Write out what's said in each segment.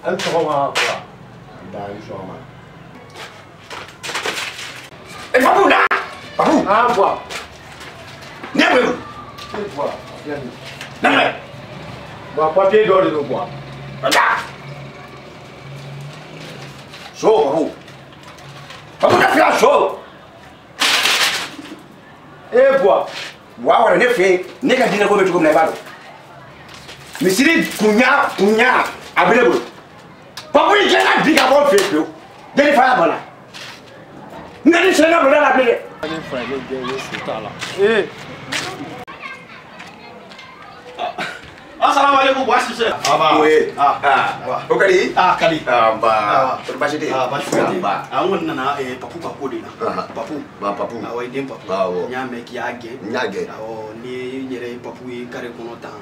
An sɔgɔma quoi. Da i sɔgɔma. E Papu na. Papu. Ah quoi. Ne bɛ. E quoi. Na mɛ. Bon papier dɔ de don quoi. Da. So Papu. Papu na fila so. E quoi. Wa wala ne fɛ ne ka diinɛ ko bɛ cogo min na i b'a dɔn. Misiri kunya kunya a bɛ ne bolo. Papu i jɛ ka bin ka bɔ n fɛ yen pewu. Jeli fa y'a banna. Nka ni sɛnɛ donna la bilen dɛ. Ne fa ye ne gɛn ye su t'a la. Ee. Assalamu alaikum Boua Cissé. Aba. Oui. Ah. O ka di? Ah ka di. Ah ba. O baasi tɛ yen? Ah baasi foyi tɛ yen. Ba. Ah n kɔni nana Papu ka ko de la. Papu. Ba Papu. Awɔ i den Papu. Awɔ. N y'a mɛn k'i y'a gɛn. N y'a gɛn. Awɔ ni n yɛrɛ ye Papu ye carré kɔnɔ tan.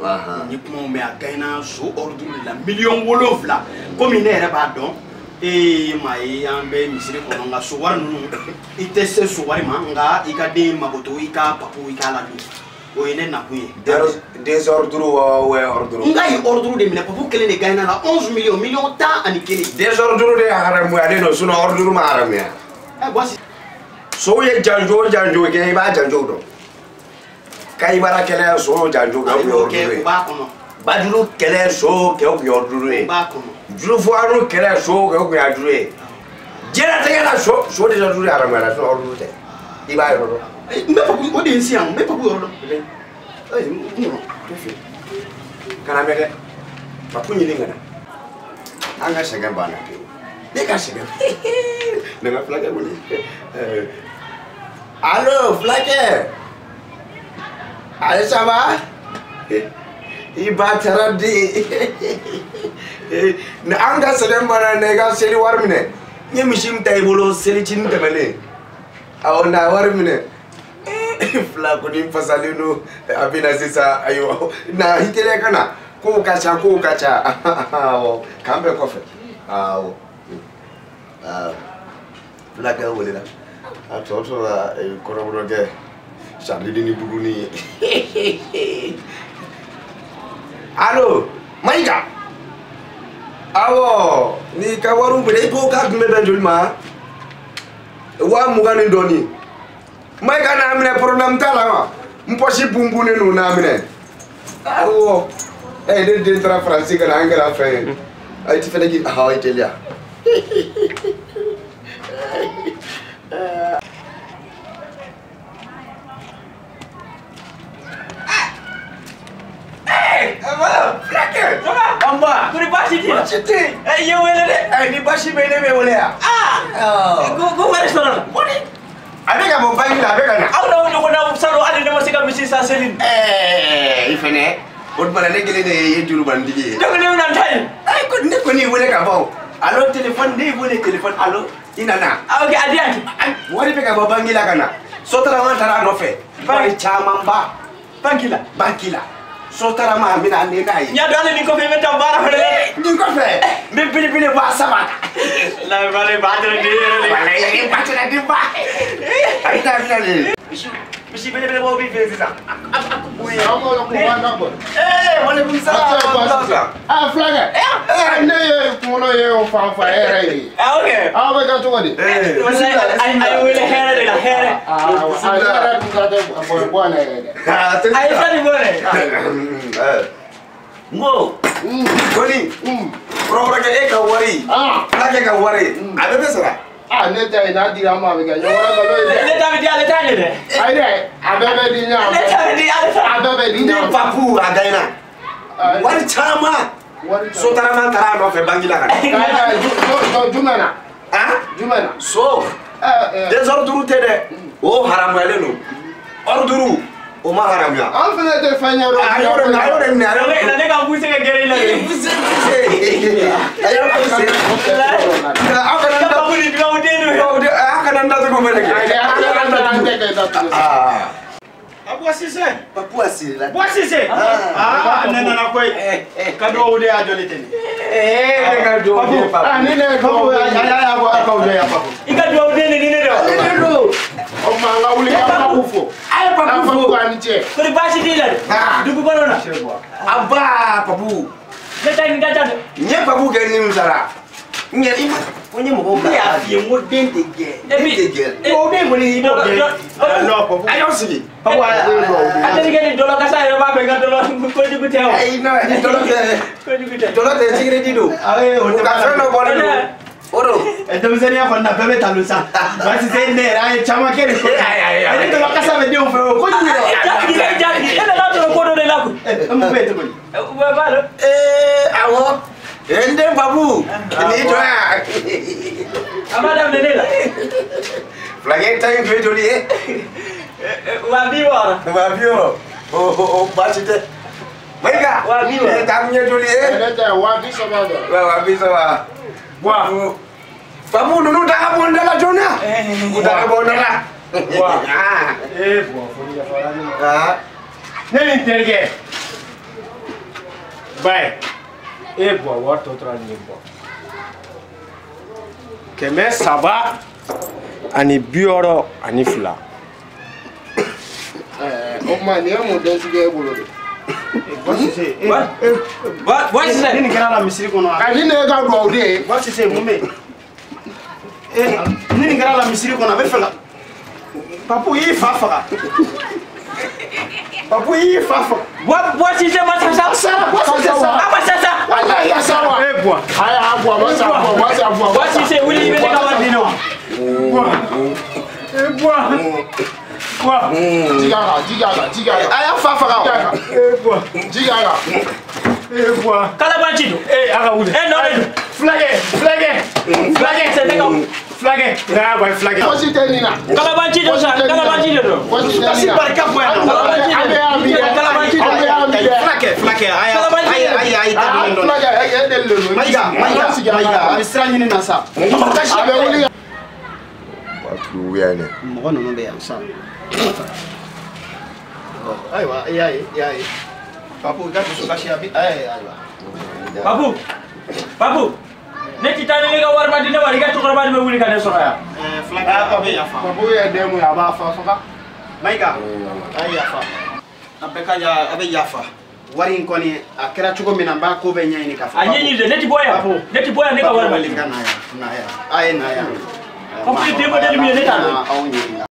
N ye kumaw mɛn a gagné so ordre de la 7 millions. Komi ne yɛrɛ b'a dɔn e ye maa ye an bɛ misiri kɔnɔ nka so wari ninnu i tɛ se so wari ma nka i ka den magoto i ka Papu i k'a ladon. O ye ne nakun ye. Désordre wa ordre. N ka ye ordre de minɛ Papu kelen de gagné la 11 millions 11 millions. Désordre de haramuyalen don sinon ordre ma haramuya. Ɛ Boua Cissé. Sow ye janjo o janjo kɛ i b'a janjo dɔn. Kayibara kɛlɛ so janjo kɛ o tun ye ordre ye. O b'a kɔnɔ. Bajuru kɛlɛ so kɛ o tun ye ordre ye. O b'a kɔnɔ. Jurufuwaro kɛlɛ so kɛ o tun ye juru ye. Diɲɛlatigɛ la so so désordre de haramuyara sinon ordre tɛ. I b'a yɔrɔ dɔn. N bɛ Papu o de ye n se yan n bɛ Papu yɔrɔ dɔn. Ayi n kɔnɔ to fɛ kana mɛn dɛ Papu ɲini ka na an ka sɛgɛn banna pewu ne ka sɛgɛn ne ka fulakɛ wele allo fulakɛ ayi ça va i ba taara di an ka sɛgɛn banna na i ka seli wari minɛ n ye misi min ta i bolo selicinin tɛmɛnen awɔ na wari minɛ fila kɔni fasalen don a bɛ na sisan ayiwa na i teliya ka na kow ka ca kow ka ca awɔ k'an bɛn kɔfɛ awɔ fulakɛ welela a tɔ tora kɔrɔbɔrɔkɛ sardini ni buguni ye allo Mayiga awɔ n'i ka wariw minɛ i ko k'a tun bɛ bɛn joli ma 20,000 ni dɔɔnin. Mayiga n'a minɛ problème t'a la wa n pɔsi bunbunnen don n'a minɛ awɔ ɛ ne den taara Faransi ka na an kɛra fɛn ye ayi ti fɛnɛ k'i awɔ i teliya. Fulakɛ. Ça va? Anba. Kori baasi t'i la? Baasi tɛ yen. I ye wele dɛ. Ɛ ni baasi bɛ ne bɛ wele yan. Aa. Ko wari sɔrɔ la. Wari. A bɛ ka bɔ banki la a bɛ ka na. Aw n'aw ɲɔgɔn na salon hali ne ma se ka misi san seli. Ɛɛ i fɛnɛ o tuma na ne kelen de ye jurubantigi ye. Donc ne bɛna n ta ye. Ayi ko ne kɔni y'i wele ka ban o. Allo téléphone ne y'i wele téléphone allo i nana. Ah ok a di yan. Wari bɛ ka bɔ banki la ka na. Sotarama taara a nɔfɛ. Wari camanba. Banki la. Banki la. Sotarama a bɛna ne n'a ye. N y'a dɔn hali nin kɔfɛ i bɛ taa baara fɛnɛ la dɛ. Nin kɔfɛ n bɛ belebele bɔ a saba kan. Laban ba tɛrɛ den yɛrɛ de. Walayi ba tɛrɛ den ba. A bɛ taa filɛ nin ye. Misi belebele bɔ b'i fɛ yen sisan. Ee walekum salam. Ah fulakɛ. Ne ye kunkolo ye o fan fan e yɛrɛ ye. Ah ok. Aw bɛ kɛ cogo di? Walayi a ye wele hɛrɛ de la hɛrɛ. Ah ne yɛrɛ tun ta tɛ bɔ bɔ ne yɛrɛ dɛ. A ye sani bɔ dɛ. N ko kɔni kɔrɔbɔrɔkɛ e ka wari fulakɛ ka wari a bɛɛ bɛ sara. Ah ne ta ye n'a dira an ma a bɛ kɛ ɲɔgɔn wɛrɛ nkalon ye dɛ. Ne ta bɛ di ale ta ye dɛ. Ayi dɛ a bɛɛ bɛ di ɲɔgɔn Ne ta bɛ di ale ta. A bɛɛ bɛ di Ni ɲɔgɔn. Papu a gagné wari caman Sotarama taara a nɔfɛ banki la ka na. Jumɛn na? Han? Jumɛn na? So désordre tɛ dɛ o haramuyalen don ordre o ma haramuya. An fɛnɛ tɛ fɛn ɲɛdɔn. A y'o de minɛ a y'o de minɛ a y'o de minɛ. Ne ka buse ka gɛrɛ i la dɛ. Poussez poussez a y'o poussé. Nka aw kana n da Papu ni dugawu den don. aw kana n datugu fɛnɛ kɛ. An tɛ kɛ datugu. Ah. Boua Cissé. Papu a siri la. Boua Cissé. Ah ne nana koyi. Ka duwawu de y'a jɔli ten. Ne ka duwawu den Papu. Ah ni ne ye Papu duwawu a y'a bɔ a ka wuli ya Papu. I ka dugawu den de ni ne don. Ne don. O tuma an ka wuli ka Papu fo. A ye Papu An fo. Papu a ni ce. Kori baasi t'i la dɛ. Ah. Dugu kɔnɔ na. Aba Papu. Ne ta nin ka ca dɛ. N ye Papu kɛ ni sara. N yɛrɛ i ma ko n ye mɔgɔw bila. Ne y'a f'i ye n ko den tɛ gɛn. Den tɛ gɛn. O den kɔni i b'o gɛn. Non Papu. A y'aw sigi. Papu a terikɛ ni dɔlɔ kasa yɛrɛ b'a fɛ i ka dɔlɔ kojugu tɛ o. Ayi non ni dɔlɔ tɛ. Kojugu tɛ. Dɔlɔ tɛ sigirɛti don. Ayi o U ka fɛn dɔ bɔlen don. O don. Denmisɛnninya kɔni na bɛɛ bɛ talon sa. Basi se ne yɛrɛ an ye caman kɛ nin ko. Ni dɔlɔ kasa bɛ denw fɛ o kojugu yɛrɛ. Jatigi jatigi e nana sɔrɔ ko dɔ de la koyi. Mun bɛ yen tuguni? Bɛɛ b'a dɔn. Ee awɔ. N den Papu. Nin jɔ yan. A ma daminɛ ne la. Fulakɛ ta in tun ye joli ye? 60.000. 60.000. O baasi tɛ. Mayiga. 60.000. E ta kun ye joli ye? Ne ta ye 30.000 de. 30.000. Buwa. Papu ninnu ta ka bɔ n da la joona. U ta ka bɔ n da la. Buwa. Ee Buwa fo ni yafara ne ma. Ne ni n terikɛ. Bayi. E Buwa wari tɔ tora nin ye Buwa. 362. O tuma nin ye mun den sugu ye e bolo de? Buwa Sise. Ni nin kɛra la misiri kɔnɔ. Ka nin de ye ka duwawu den ye. Buwa Sise mun bɛ yen? Ni nin kɛra la misiri kɔnɔ a bɛ fɛ ka. Papu i y'i fa faga. Papu i y'i fa faga. Buwa Sise ma sa sa. Sara Buwa Sise sara. A ma sa sa. Walayi a sara. E Buwa. Ayi a Buwa ma sa Buwa ma sa Buwa. Buwa Sise wuli i bɛ ne ka wari di ne ma. Buwa. E Buwa. Buwa. Jigin a kan jigin a kan jigin a kan. A y'a fa faga o. E Buwa. Jigin a kan. E Buwa. Kalabanci don. E a ka wuli. E nɔ de don. Fulakɛ fulakɛ. Fulakɛ c'est ne ka. Fulakɛ. N'a bɔ fulakɛ. Fosi tɛ nin na. Kalabanci don sa kalabanci de don. Fosi tɛ nin na. Kasi barika bonya na. Kalabanci An bɛ y'a min dɛ. Kalabanci An bɛ y'a min dɛ. Fulakɛ fulakɛ a y'a a ye a ye a ye da dɔɔni dɔɔni. Fulakɛ e deli de don. Mayiga Mayiga Mayiga a bɛ sira ɲini na sa. A bɛ wuli. Wa yan dɛ. Mɔgɔ ninnu bɛ yan sa. Ayiwa i y'a ye i y'a ye. Papu i ka dusu kasi a bi ayiwa. Papu Papu ne ti taa ni ne ka wari ma di ne ma i ka cɛkɔrɔba de bɛ wuli ka ne sɔrɔ yan. Fulakɛ a bɛ yafa. Papu ye den mun ye a b'a fa faga. Mayiga a ye yafa. A bɛɛ ka ya a bɛ yafa. Wari in kɔni a kɛra cogo min na n b'a ko bɛɛ ɲɛɲini k'a fɔ. A ɲɛɲini dɛ ne ti bɔ yan ne ti bɔ yan ne ka wari ma di. Papu ka na yan na yan a ye na yan. Papu ye den modèle min ye ne t'a dɔn. Aw ɲininka.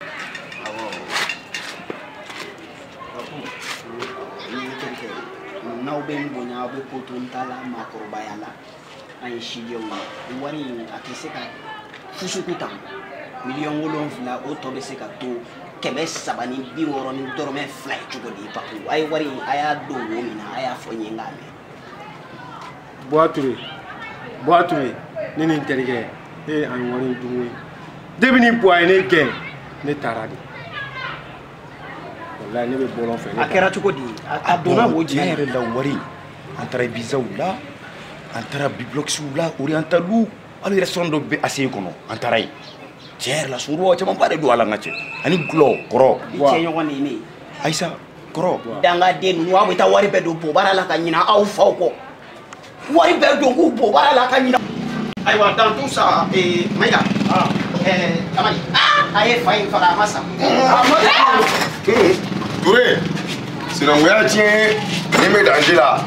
Awɔ. Papu n'i ye terikɛ ye n'aw bɛ n bonya aw bɛ ko to n ta la maakɔrɔbaya la an ye sidenw ye wari in a tɛ se ka fusuku tan 7.000.000 o tɔ bɛ se ka to 362 ye cogo di Papu a ye wari in a y'a don wo min na a y'a fɔ n ye n k'a mɛn. Buwa Ture Buwa Ture ne ni n terikɛ ne ye an wari in dun koyi depuis ni Buwa ye ne gɛn ne taara de walayi ne bɛ bɔlɔn fɛ. A kɛra cogo di a donna wo jumɛn? Tiɲɛ yɛrɛ la wari an taara Ibizaw la an taara Bibloxiw la Orientaliw hali restaurant dɔ bɛ ACI kɔnɔ an taara yen tiɲɛ yɛrɛ la soroba camanba de don a la n ka cɛ ani gulɔ kɔrɔ. I cɛɲɔgɔn de ye ne ye. Ayisa kɔrɔ. Dangaden ninnu aw bɛ taa wari bɛɛ don bobara la ka ɲina aw faw kɔ wari bɛɛ don k'u bobara la ka ɲina. Ayiwa dans tout ça Mayiga. Amadi a ye fa in faga a ma sa. Ture sinankunya tiɲɛ ni bɛ danger la.